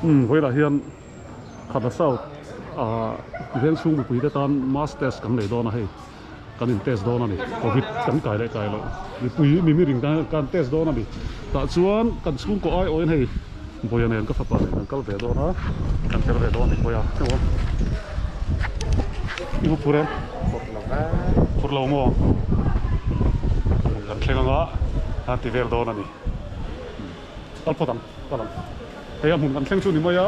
Umm vawilah hian Khatla South ah veng chhung mipui te tan mass test kan nei dawn a hei kan in test dawn a ni covid kan kai leh kai loh mipui mimi ring tan kan test dawn a ni tah chuan kan chhungkaw ai awhin hei Bawia nen ka fapa nen kan kal ve dawn a kan tel ve dawn a ni Bawia emaw i hmu phur em? Phur lo maw? Kan thleng anga an ti vel dawn a ni. Kal phawt ang, kal ang. Hei a hmun kan thleng chu ni mai a.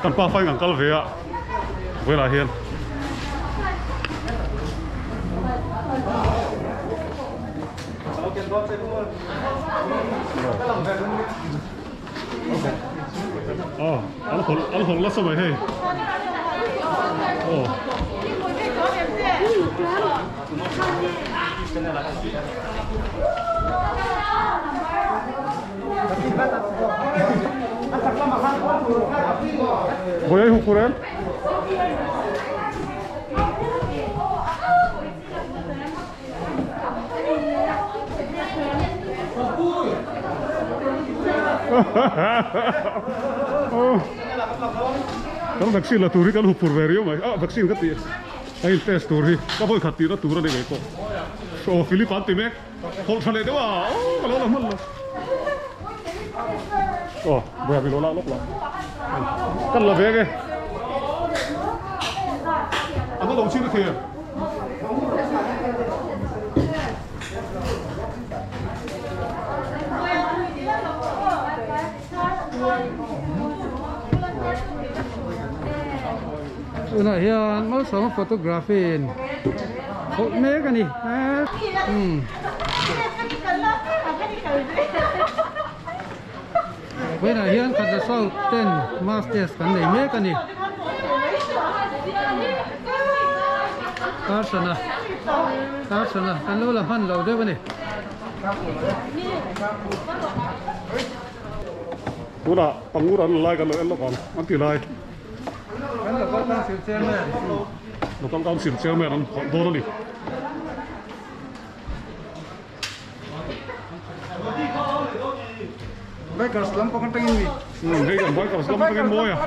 Kan pa fain kan kal ve a, vawilah hian. Aw, an hawlh an hawlh nasa mai hei. Aw. Vawi ai huk em? Kan vaccine la tur hi kan huphur ve riau mai. Ah vaccine ka tih a in test tur hi ka vawi khat tihna tur a ni ngei pawh. Aw Philip an ti mek. Hawlh tha leh deuh a aw ka lo la hman lo. Aw buai mi lo lak lawk la. Kan la ve nge. An la lo chhin a thei em? Tunah hian Malsawma photography in khawlh mek a ni umm vawiinah hian Khatla South ten mass test kan nei mek a ni Tarsana Tarsana kan lo la hman lo deuh a ni. Tunah pangur an la lai kan lo en lawk ang an ti lai. Kan local council chairman. Local council chairman an hawlh dawn a ni. Bikers lam pawh atangin mi. Hei kan bikers lam atangin mawi a.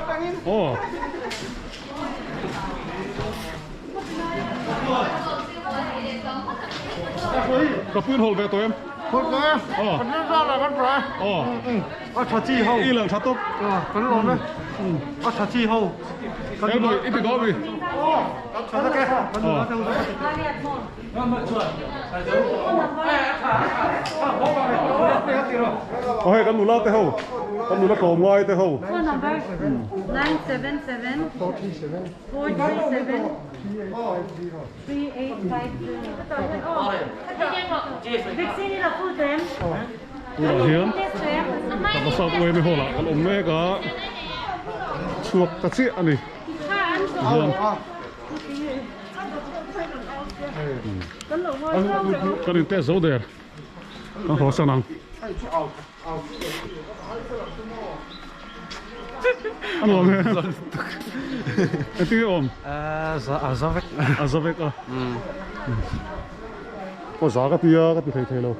Aw. Ka puin hawlh ve tawh em? Hawlh tawh e. Aw. Kan rin zan ah kan tawh e. Aw. A tha chi ho. I lang tha tawp. Aw kan lawm e. A tha chi ho. Elboy i ti dawn mi? Aw. Tha tak e. Aw. Aw hei kan nula te ho kan nula tlawmngai te ho. Phone number 977 437 3850 Vaccine i la full tem. Tunah hian Kawsap Uaimi Hall ah kan awm mek a chhuak ta chiah a ni. Tihian. Kan in test zo der kan haw san ang a nuam e engtin nge awm a za vek a za vek a aw za ka ti a ka ti thei thei lo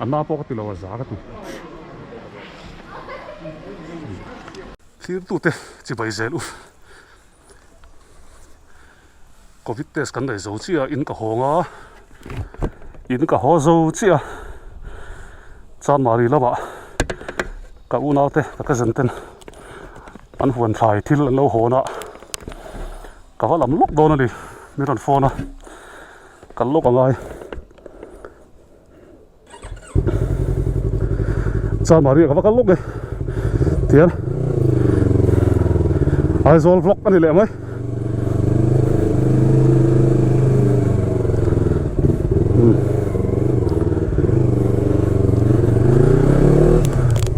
a na pawh ka ti lo a za ka ti thlir tute chibai zel u. Covid test kan nei zo chiah a in ka hawng a in ka haw zo chiah a chanmari lamah ka unau te ka cousin ten an huan thlai thil an lo hawn a ka va lam lawk dawn a ni min rawn phone a kal lawk a ngai. Chanmari ah ka va kal lawk e tian Aizawl vlog a ni leh mai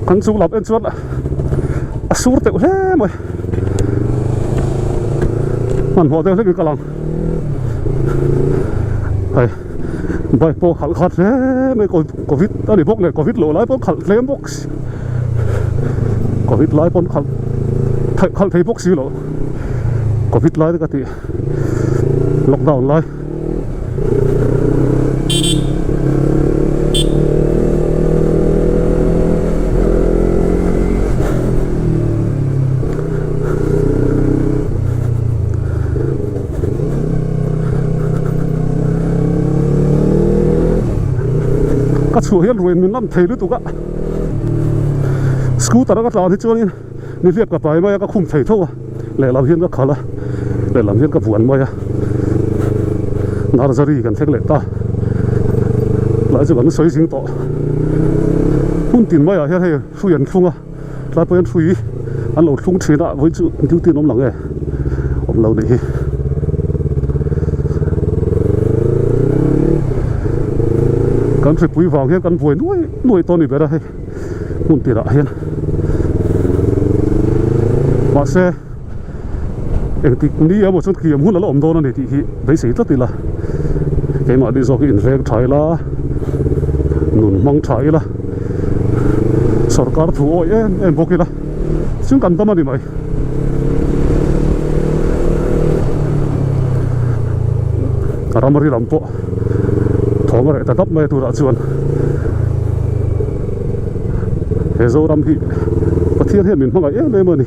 kan chung lam en chuan a sur teuh hle mai hmanhmawh deuh hlek in ka lang hei. Bike pawh khalh khat hle mai covid a ni bawk nen covid loh lai pawh khalh tlem bawk si covid lai pawn khalh theih khalh thei bawk si loh covid lai te ka tih lockdown lai. Ka chhuah hian ruain min lam thei lutuk a, scooter a ka tlan hi chuanin nihliap ka pai mai a, ka khum thei tho a, lehlam hian ka khalh a, lehlam hian ka vuan mai a, nursery kan thleng leh ta, tlai chu kan sawi zing tawh, hmun tin maiah hian hei hrui an thlung a, tlai pawh hian hrui an lo thlung thin a, vawi chu duty an awm lo nge awm lo nih hi. Kan hripui vang hian kan buai nuai nuai tawh a ni ber a hei hmun tirah hian mahse engtik ni emaw chuan kiam hun a la awm dawn a ni tih hi beisei tlat ila keimahni zawk hi inveng tha ila nun hmang tha ila sorkar thu awih em em bawk ila chuan kan dam a ni mai. Ramri lam pawh thawm a reh ta dap mai a turah chuan he Zoram hi Pathian hian min hmangaih em em a ni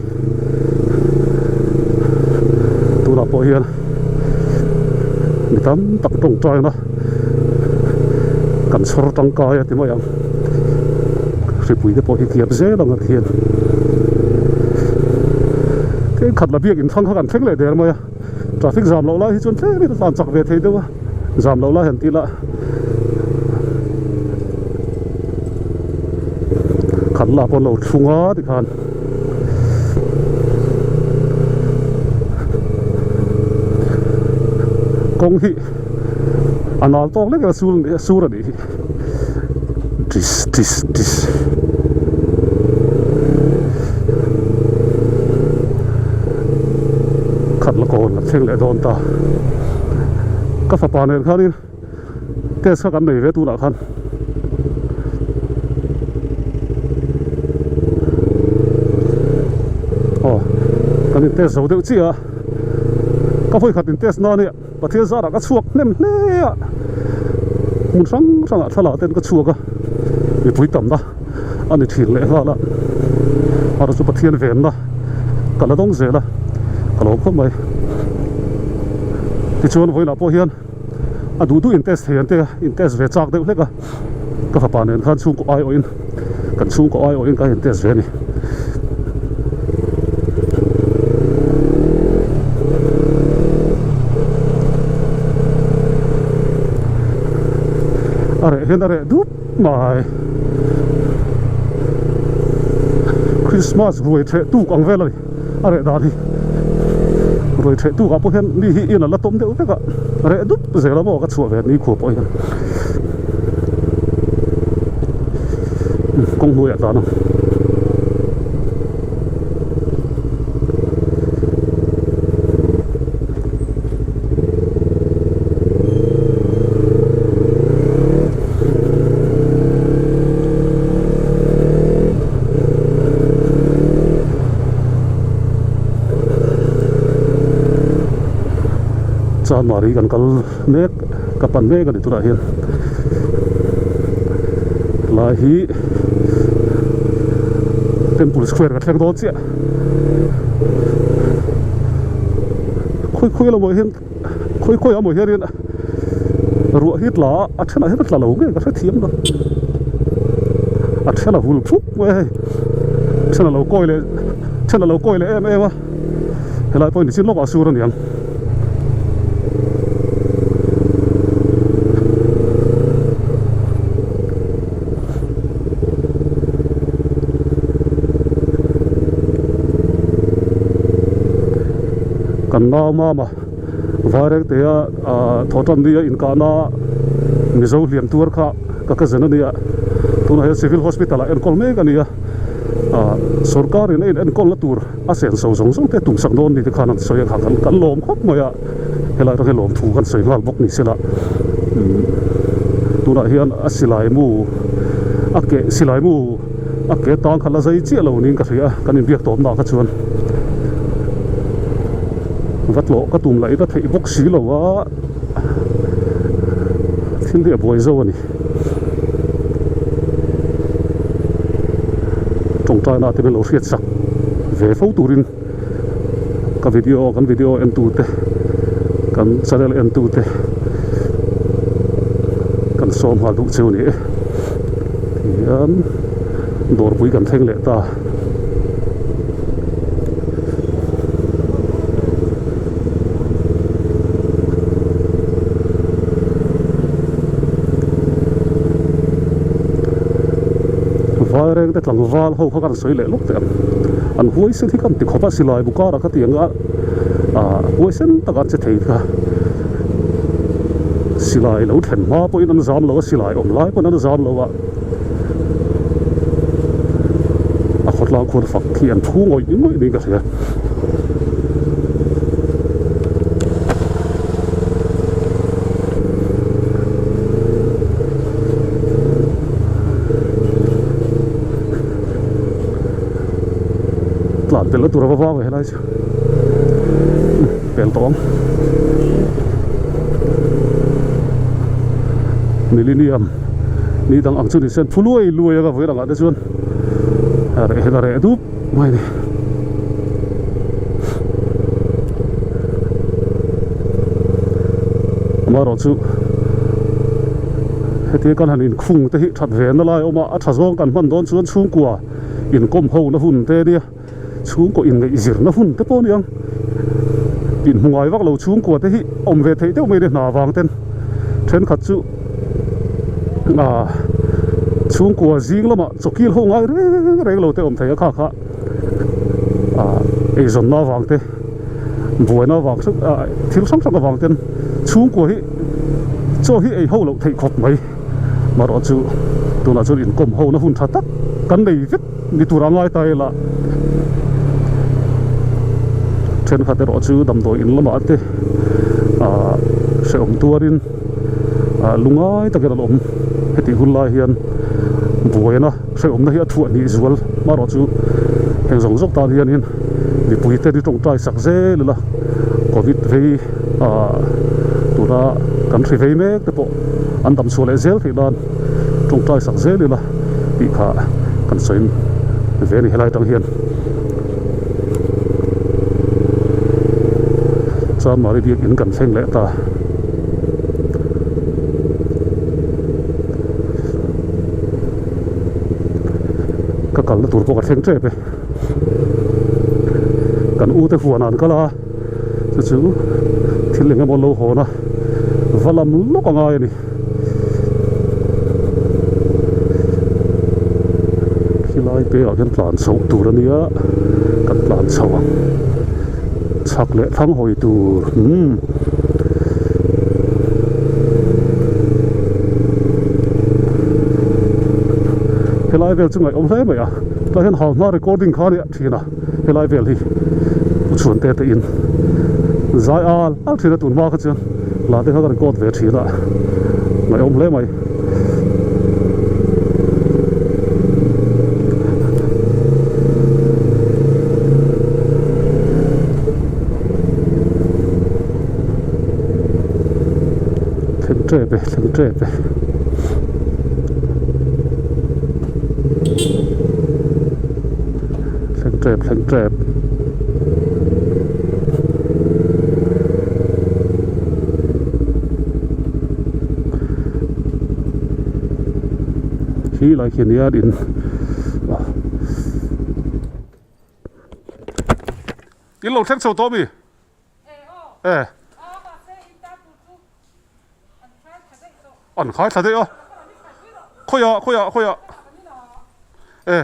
tunah pawh hian mi tam tak tawngtaina kan chhawr tangkai a ti mai ang hripui te pawh hi kiap zel ang a ti hian thenkhat la biak inthlang kha kan thleng leh der mai a traffic zam loh lai hi chuan tlem in a tlan chak ve thei deuh a zam loh lai han tih lah khat lah pawh an lo thlung a tikhan. Kawng hi a nal tawk lek a sur a nih hi tis tis tis khat la kawn a thleng leh dawn ta ka fapa nen khanin test kha kan nei ve tunah khan. Aw kan in test zo deuh chiah a ka vawi khat in test na ania Pathian zarah ka chhuak hnem hle a hmun hrang hrangah thlalak ten ka chhuak a mipui tamna a ni thin leh nghal a erawh chu Pathian venna ka la dawng zel a ka lawm khawp mai tichuan vawiinah pawh hian. A duh duh in test thei an tia in test ve chak deuh hlek a ka fapa nen khan chhungkaw ai awhin kan chhungkaw ai awhin ka in test ve a ni. A reh hian a reh dup mai Christmas ruai theh tuk ang vel a ni. A reh dan hi ruai theh tuk ah pawh hian mi hi in a la tawm deuh vek a reh dup zel a maw ka chhuah ve ni khua pawh hian kawng hnuaiah tlan ang. Chanmari kan kal mek ka pan mek a ni tunah hian lai hi temple square ka thleng dawn chiah khawi khawi lamah hian khawi khawi ah maw hianin ruah hi tla a a thenah hian a tla lo ngei ka hrethiam lo a then a hul phup mai a hei then a lo kawi leh then a lo kawi leh em em a helai pawh hi nichin lawkah a sur a niang. Kan nau mama Vairengtea thawhtan nia inkahna Mizo hliam tuar kha ka cousin a nia tunah hian Civil Hospital ah enkawl mek a nia sorkar in a in enkawlna tur a senso zawng zawng te tumsak dawn ni te khan an sawi a kha kan lawm khawp mai a helai atang hian lawmthu kan sawi nghal bawk ni sela tunah hian a silai mu a ke silai mu a ke tang kha la zai chiah lo niin ka hria a kan inbiak tawpna kha chuan va tlawh ka tum laih na theih bawk si lo a thil hi a buai zo a ni tawngtaina te min lo hriat sak ve fo turin ka video kan video en tu te kan channel en tu te kan sawm nghal duh cheu a ni e. Tihian dawrpui kan thleng leh ta. Vaireng te tlangval ho kha kan sawi leh lawk teh ang. An huaisen hi kan ti khawp a, silai bu karah ka ti ang a, ah huaisen taka an che thei kha. Silai lo thlen hma pawhin an zam lo a, silai awm lai pawhin an zam lo a. A khawtlang khuan fak khi an thu ngawih ngawih niin ka hria. Tlan pelh na tur a va vang ve helai chu pel tawh ang millennium ni dang ang chu ni se phu luai luai a ka vawi rangah te chuan a reh hian a reh dup mai a ni. Amaherawhchu heti kan han inkhung te hi that ve na lai a awm a, a tha zawng kan hman dawn chuan chhungkua inkawm ho na hun te nia chhungkaw inngaihzir na hun te pawh a ni ang. Inhmu ngai vak lo chhungkua te hi awm ve theih deuh mai a ni hna vang ten thenkhat chu ah chhungkua zing lamah chawkil ho ngai reng reng lo te awm thei a kha kha ah eizawnna avang te buaina avang hrang ah thil hrang hrang avang ten chhungkua hi chaw hi ei ho loh theih khawp mai marawh chu tunah chuan inkawm ho na hun tha tak kan nei vek ni tur a ngai ta ila thenkhat erawh chu damdawi in lamah te ah hrehawm tuarin ah lungai takin an awm hetih hun lai hian buaina hrehawmna hi a thuah hnih zual marawh chu heng zawng zawng tan hianin mipui te hi tawngtai sak zel ila covid vei ah tuna kan hri vei mek te pawh an dam chhuah leh zel theih nan tawngtai sak zel ila tih kha kan sawi ve a ni helai atang hian Chanmari biakinn kan thleng leh ta. Ka kalna tur pawh ka thleng tep e kan u te huan ah an kal a chu chu thil eng emaw an lo hawn a va lam lawk a ngai a ni khilai pengah khian tlan chhoh tur a nia kan tlan chho ang chhak leh thlang hawi tur umm. Helai vel chu ngaihawm hle mai a tlai hian hau hma recording kha a nia thin a helai vel hi u chhuan te te in zai al al thin a tun hma kha chuan la te kha ka record ve thin a ngaihawm hle mai. Thleng tep e thleng tep e. Thleng tep thleng tep. Khi lai khi nia in In lo thleng chho tawh mi? E. An khai thla daih a. Khawiah khawiah khawiah. E.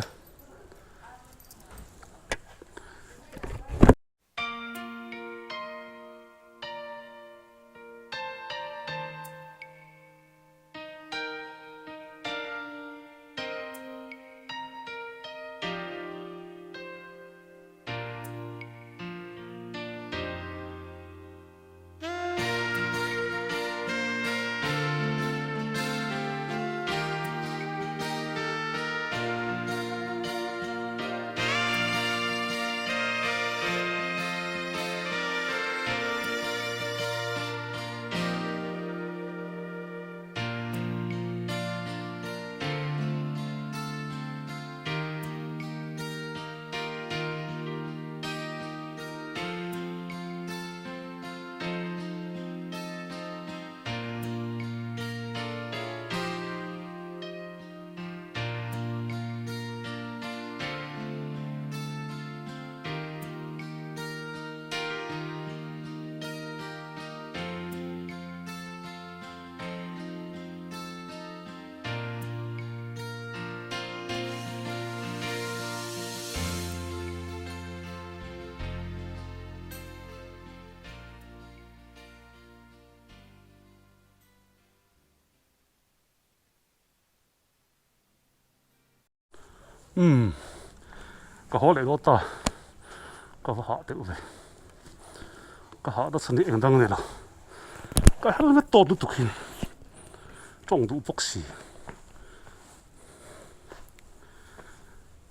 Umm ka haw leh dawn ta ka va hah deuh ve ka hah na chhan hi eng dang a ni lo ka helmet tawt lutuk hi tawng duh bawk si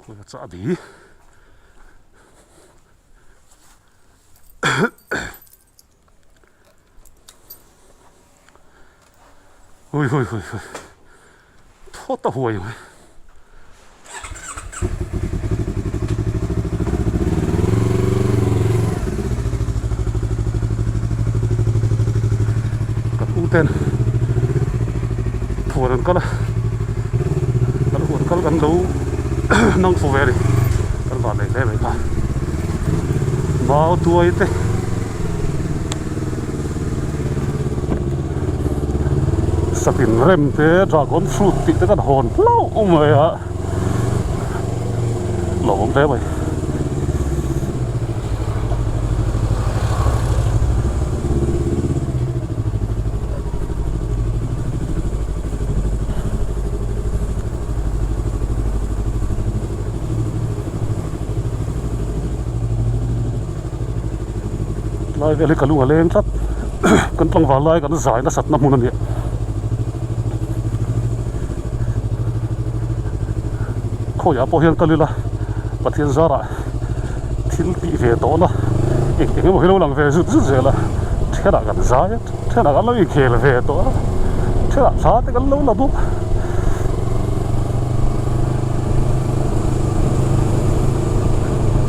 khawi a chahbi. Hui hui hui hui thawt a huai mai. Kan u ten huan an kal a kan huan kal kan lo nang fu ve a ni kan van nei hle mai kha mau tuai te. Satin rem te dragon fruit tih te kan hawn hlauh mai a lo awm hle mai. Lai vel hi ka lung a leng tlat kan tlangval lai kan zai nasat na hmun a nia khawiah pawh hian kal ila Pathian zarah thil tih ve tawh na eng eng emaw hi lo lang ve zut zut zel a thenah kan zai a thenah kan lo inkhel ve tawh a thenah thla te kan lo la bawk.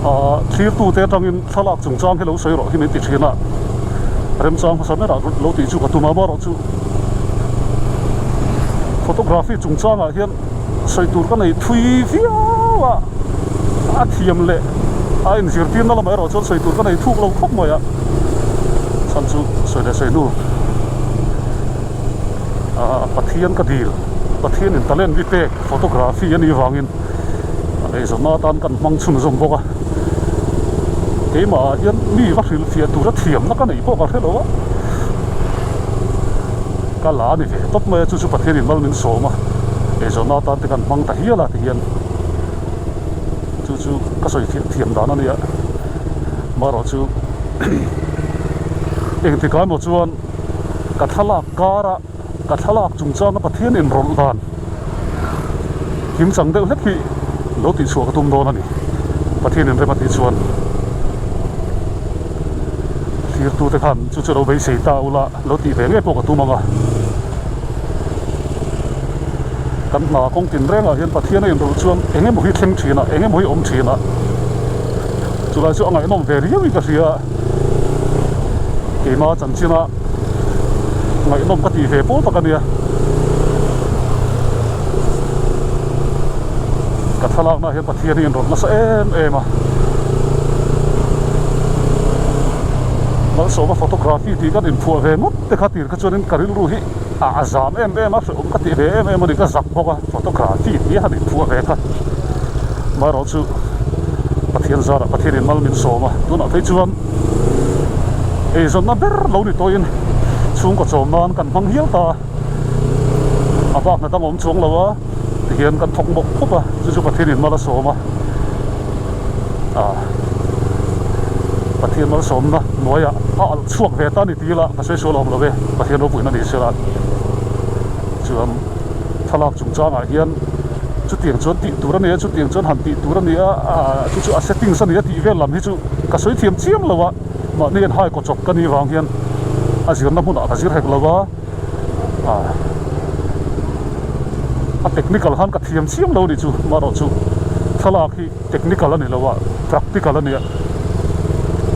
Ahh thlirtute atangin thlalak chungchang hi lo sawi rawh hi min ti thin a remchang hmasa berah lo tih chu ka tum a amaherawhchu photography chungchangah hian sawi tur ka nei thui viau a a thiam leh a inzirtirna lamah erawh chuan sawi tur ka nei thuk lo khawp mai a chhan chu sawi leh sawi hnu ahh Pathian ka dil Pathianin talent bi pek photography a nih vangin a eizawnna atan kan hmang chhunzawm bawk a keimah ah hian mi va hrilhfiah tura thiamna ka neih pawh ka hre lo a ka la a ni ve tawp mai a chu chu Pathianin mal min sawm a eizawnna atan te kan hmang ta hial a tihian chu chu ka sawi fiah thiam dan a nia marawh chu engtikah emaw chuan ka thlalak kara ka thlalak chungchanga Pathian inrawlh dan kimchang deuh hlek hi lo tihchhuah ka tum dawn a ni Pathian inrem a tih chuan thirtute khan chu chu lo beisei ta ula lo tih ve ngei pawh ka tum ang a kan hna kawng tin rengah hian Pathian a inrawlh chuan eng emaw hi thleng thin a eng emaw hi awm thin a chulai chu a ngaihnawm ve riau in ka hria keima chanchin a ngaihnawm ka tih ve pawl tak a nia ka thlalakna hian Pathian hi inrawlh nasa em em a Malsawma photography tih kan inphuah ve ngawt te kha tir kha chuanin ka rilru hi a a zam em em a hrehawm ka tih ve em em a ni ka zak bawk a photography tih a han inphuah ve kha amaherawh chu Pathian zarah Pathianin mal min sawm a tunah phei chuan eizawnna ber lo ni tawhin chhungkaw chawm nan kan hmang hial ta a bak hna dang awm chuang lo a tihian kan thawk mawp mawp a chu chu Pathianin mal a sawm a ah Pathian malsawmna hnuaiah a alh chhuak ve ta a ni tih ila ka sawi sual awm lo e Pathian ropuina ni sela chuan thlalak chungchangah hian chutiang chuan tih tur a ni a chutiang chuan han tih tur a ni a ah chu chu a settings a ni a tih vel lam hi chu ka sawi thiam chiam lo a mahni an hai kaw chawp ka nih vang hian a zirna hmunah ka zir hek lo a ah a technical khan ka thiam chiam lo a ni chu amaherawh chu thlalak hi technical a ni lo a practical a ni a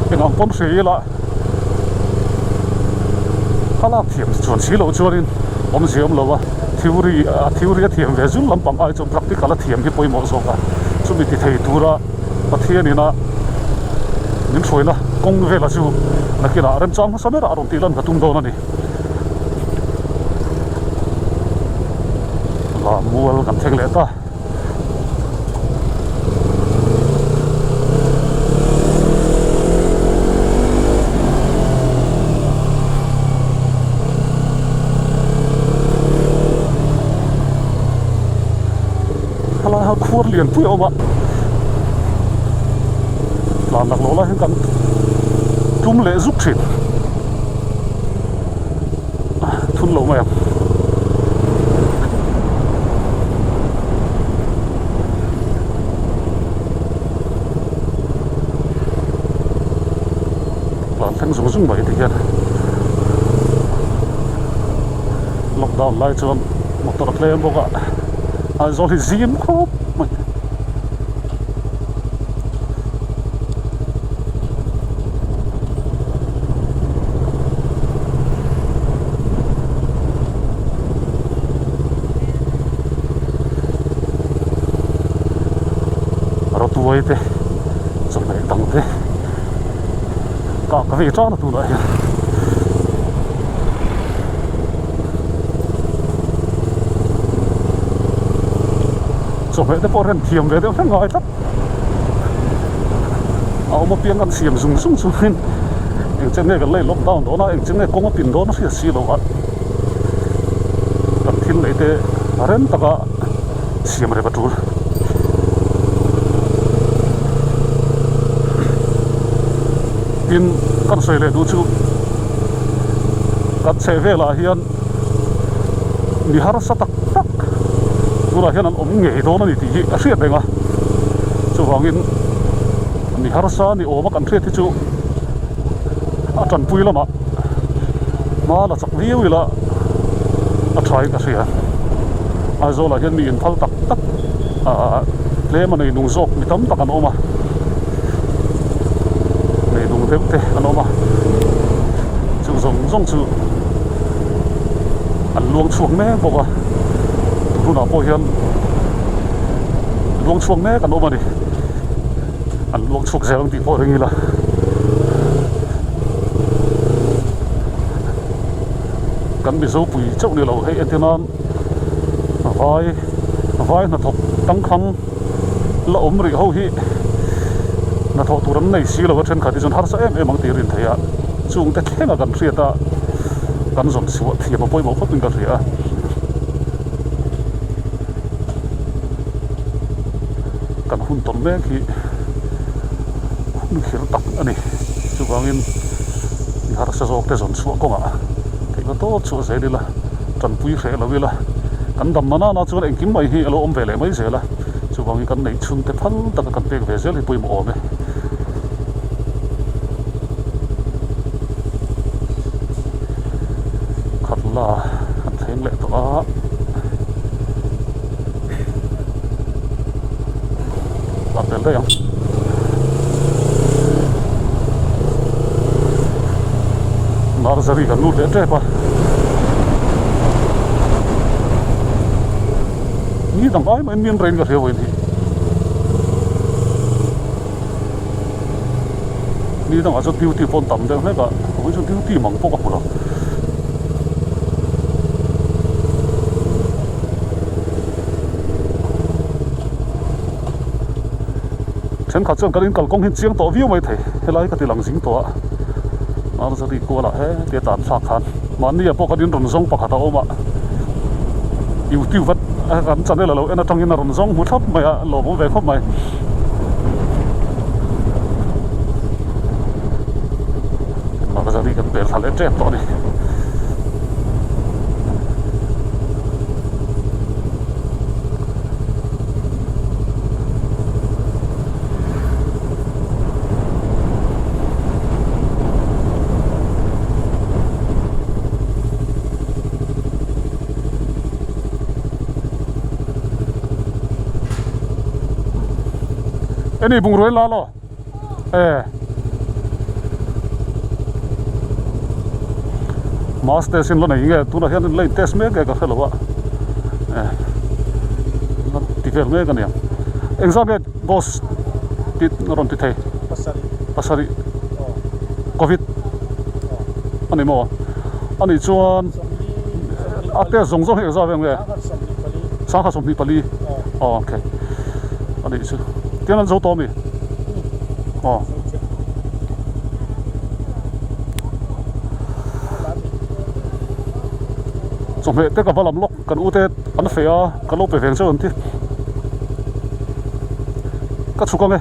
eng ang pawn hria ila thlalak thiam chuan si loh chuanin awmzia awm lo a theory a theory a thiam ve zul lampang ai chuan practical a thiam hi pawimawh zawk a chumi ti thei tura Pathianina min hruaina kawng vela chu nakinah remchang hmasa berah a rawn tih lan ka tum dawn a ni. La mual kan thleng leh ta. Helai ho. khuar lian pui a awm a tlan lak loh lai hian kan tum leh zuk thin thun lo mai ang. Tlan thleng zung zung mai ti hian lockdown lai chuan motor a tlem bawk a Aizawl hi zim khawp mai. Rawtuai te chawhmeh dang te kah ka vei tan a tunah hian. Chawhmeh te pawh rem thiam ve deuh hlek ngai tlat. A awm apiang kan siam zung zung chuan eng chen nge kan lei lockdown dawn a eng chen nge kawng a pin dawn a hriat si lo a kan thil neih te rem taka siam rem a tul. Tin kan sawi leh duh chu kan chheh velah hian mi harsa tak tak tunah hian an awm ngei dawn a ni tih hi a hriat reng a chuvangin mi harsa ni awm a kan hriat hi chu a tanpui lamah hma la chak viau ila a tha in ka hria Aizawl ah hian mi inphal tak tak ah tlem a nei nung zawk mi tam tak an awm a nei nung deuh te an awm a chu zawng zawng chu an luang chhuak mek bawk a tunah pawh hian luang chhuak mek an awm a ni an luang chhuak zel ang tih pawh ring ila kan mizo pui chauh ni lo hei entir nan vai vai hnathawk tangkhang la awm rih ho hi hnathawh tur an nei si lo a thenkhat hi chuan harsa em em ang tih rin theih a chung te thleng a kan hriat a kan zawn chhuah thiam a pawimawh khawp in ka hria a. Kan hun tawn mek hi hun khir tak a ni chuvangin mi harsa zawk te zawn chhuah kawngah theihna tawp chhuah zel ila tanpui hreh lo ila kan dam na nana chuan engkim mai hi a lo awm ve leh mai zel a chuvangin kan neih chhun te phal taka kan pek ve zel hi pawimawh awm e. Khat la kan thleng leh tawh a. A pel daih ang. Nursery kan lut leh tep a. Ni dang ai mai min rain ka hria vawiin hi. Ni dangah chuan duty pawh an tam deuh hlek a, vawiin chuan duty mang pawh ka hmu lo. Thenkhat chuan kan inkalkawng hi chiang tawh viau mai thei helai ka ti lang zing tawh a nursery kualah hetia tan thlak khan mahni ah pawh kan in rawn zawng pakhat a awm a youtube a kan channel a lo en atangin a rawn zawng hmu thlap mai a lawmawm ve khawp mai. Nursery kan pel thla leh tep tawh a ni. Eni bungrua in la lo e Mass test in la nei nge tunah hian la in test mek e ka hre lo a e la ti vel mek a nia engzah nge boss tih a rawn ti thei pasarih covid a ni maw a nih chuan a test zawng zawng hi engzah vel nge sangha 24 aw okay a nih chu tiang an zo tawh a mi aw. Chawhmeh te ka va lam lawk kan u te an feh a ka lo pe veng chauh an ti. Ka chhuk ang e.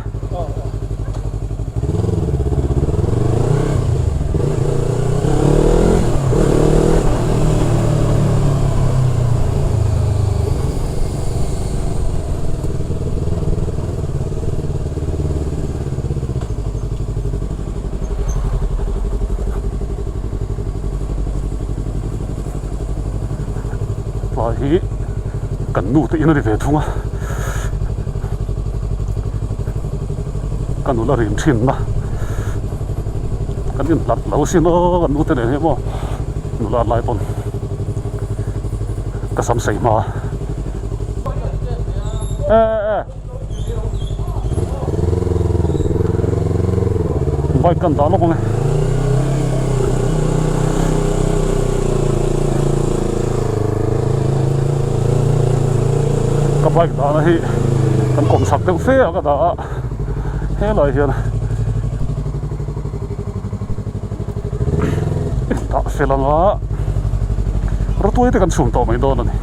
Tlai hi kan nu te in a ni ve thung a ka nula rim thin na kan inhlat lo sin aw kan nu te nen hian maw nula lai pawn ka sam sei hma e e Bike kan dah lawk ang e. Ka bike dahna hi kan kawm chak deuh fe a ka dah a helai hian dah fel anga rawtuai te kan chhum tawh mai dawn a ni.